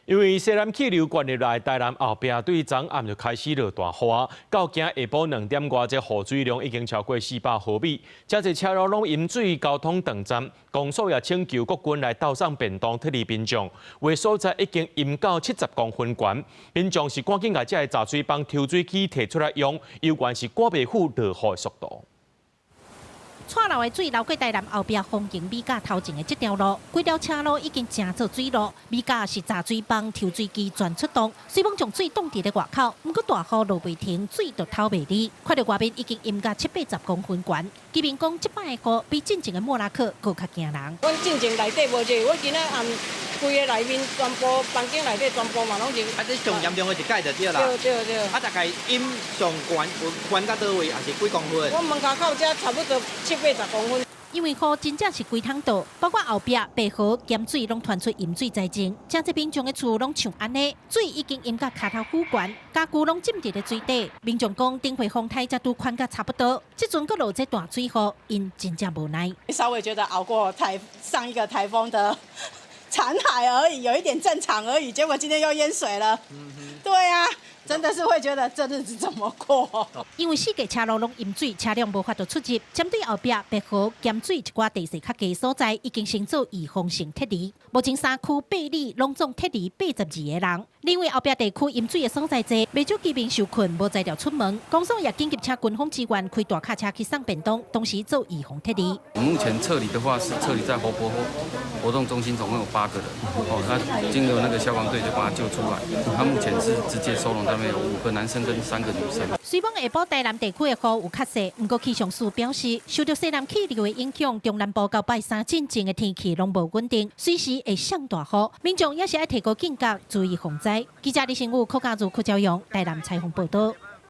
因為西南氣流灌入來，台南後壁對昨暗就開始落大雨，到今下晡2點外，這雨水量已經超過400毫米，遮濟車路攏淹水，交通斷站。公所也請求國軍來鬥送便當撤離民眾，有的所在已經淹到70公分懸，民眾是趕緊共這个雜水泵抽水機提出來用，猶原是趕袂赴落雨的速度。蔡流的水流過台南後壁豐景美甲頭前的這條路，規條車路已經成做水路。美甲是雜水泵抽水機全出動，雖罔將水擋佇咧外口，毋過大雨落袂停，水就透袂離。看著外面已經淹甲七八十公分懸。居民講，這擺的雨比進前的莫拉克閣較驚人。阮進前內底無這，阮今仔暗規个內面全部房間內底全部嘛攏是。啊，這上嚴重的一屆就對啦。對對對。啊，大概淹上懸有懸到佗位，抑是幾公分？阮門跤口遮差不多七八十公分。因為雨真正是規桶倒，包括後壁白河鹹水攏傳出淹水災情，遮濟民眾的厝攏像按呢，水已經淹甲跤頭久懸，家具攏浸佇咧水底。民眾講，頂回風颱才拄寬甲差不多，這陣閣落這大水雨，𪜶真正無奈。稍微覺得熬過台上一個颱風的殘骸而已，有一點正常而已，結果今天又淹水了。對啊。真的是會覺得這日子怎麼過？因為四界車路攏淹水，車輛無法度出入。針對後壁白河鹹水一寡地勢較低所在，已經先做預防性撤離。目前三區八里攏總撤離82個人。另外後壁地區淹水的所在濟，袂少居民受困無材料出門。公所也緊急請軍方支援，開大卡車去送便當，同時做預防撤離。目前撤離的話是撤離在活潑活動中心，總共有八個人。哦，那經由那個消防隊就把他救出來。他目前是直接收容在那邊有五個男生跟三個女生。雖罔下晡台南地區的雨有較細，毋過氣象署表示，受著西南氣流的影響，中南部到拜三進前的天氣攏無穩定，隨時會上大雨，民眾也是愛提高警覺，注意防災。記者李新武、柯家如、柯昭陽，台南採訪報道。